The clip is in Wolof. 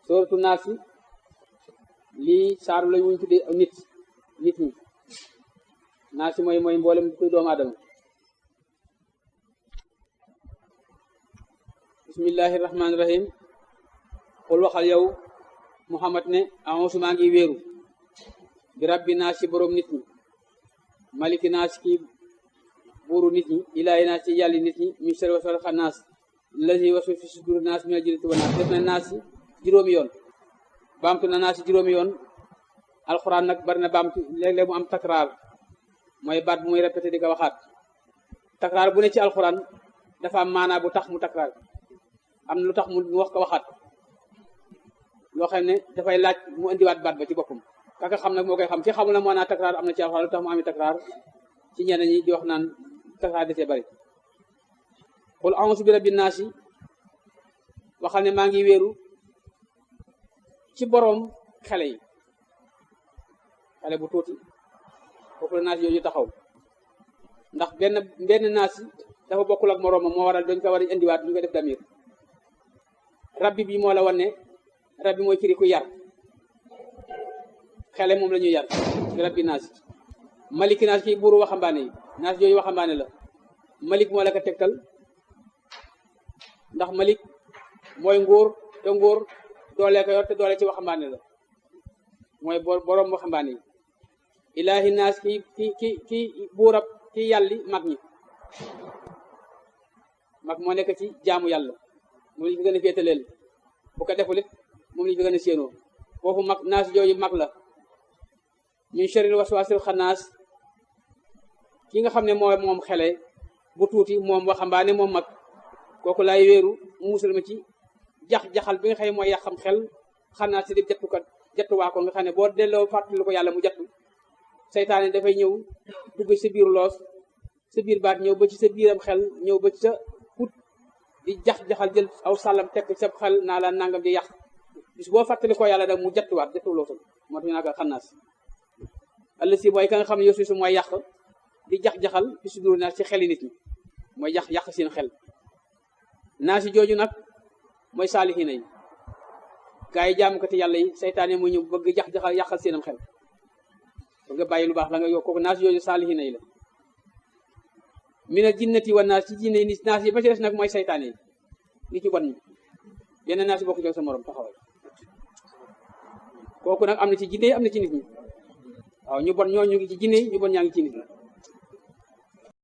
sooratu naas lii saaru la ñu tuddee nit ñi naas mooy mboolem kuy doomu aadama. bismillahi rahmaani rahim. xul waxal yow Muhammad ne a'uuzu maa ngi wéeru bi rabbi naas ci boroom nit ñi, maliki naas ki buuru nit ñi, ilaahi naas ci yàlli nit ñi, min sharri waswasil xannaas allazi yuwaswisu fi suduuri naas minal jinnati wan naas. def na naas juróomi yoon, baamtu na naas juróomi yoon. alxuraan nag bari na baamtu, léeg-léeg mu am takraar, mooy baat bu muy répété di ko waxaat. takraar bu ne ci alxuraan dafa am maanaa bu tax mu takraar, am na lu tax mu wax ko waxaat, loo xam ne dafay laaj mu indiwaat baat ba ci boppam. kaka xam nag moo koy xam ci xamul na moo naa takraar am na ci alxuraan lu tax mu ami takraar ci ñenn ñi di wax naan takraar desee bari. qul a'uuzu bi rabbin naas waxal ne maa ngi wéeru ci boroom xale yi, xale bu tuuti foofu la naas yooyu taxaw, ndax benn naas dafa bokkul ak moroomam, moo waral dañ ko war a indiwaat ñu ko def damir. rabbi bi moo la wan ne rabbi mooy firi ku yar, xele moom la ñuy yar ci rabbi naas. maliki naas ki buuru waxambaane yi, naas yooyu waxambaane la. malik moo la ko tegtal ndax malik mooy nguur, te nguur doole ko yor te doole ci waxambaane la, mooy boroom waxambaane yi. ilaahi naas ki buurab ki yàlli mag ñi, mag moo nekk ci jaamu yàlla, moom lañu fi gën a féetaleel, bu ko deful it moom lañu fi gën a séenoo. foofu mag naas jooju mag la. min sharril waswasil xannaas ki nga xam ne moom xele bu tuuti, moom waxambaane, moom mag, kooku laay wéeru mu musal ma ci jaxal bi nga xam ne mooy yàqam xel. xannaas si di jattuwaa ko nga xam ne boo delloo fàttali ko yàlla mu jattu. seytaane dafay ñëw dugg sa biir loos, sa biir baat ñëw ba ci sa biiram xel, ñëw ba ci sa put di jaxal jël aw sàllam tekk sa xel naa la nangam di yàq. bis boo fàttali ko yàlla nag mu jattuwaat jattu loosam, moo tax ñu naan xannaas. àll si mooy ka nga xam ne yow su mooy yàq di jaxal fi sudur naas ci xeli nit ñi, mooy yàq seen xel. naas yi jooju nag mooy saalihiina yi, gaa yi jaamukati yàlla yi. seytaane mu ñëw bëgg jaxal yàqal seenam xel, bëgg bàyyi lu baax la nga yow kooku naas yooyu saalihiina yi la. mina jinnati wa naas ci jinne yi naas yi ba ci des nag mooy seytaane yi, nit ci bon ñi. yenn naas yi bokku ci sa morom taxawal. kooku nag am na ci jinne yi am na ci nit ñi. waaw ñu bon ñoo ñu ngi ci jinne yi, ñu bon ñaa ngi ci nit ñi.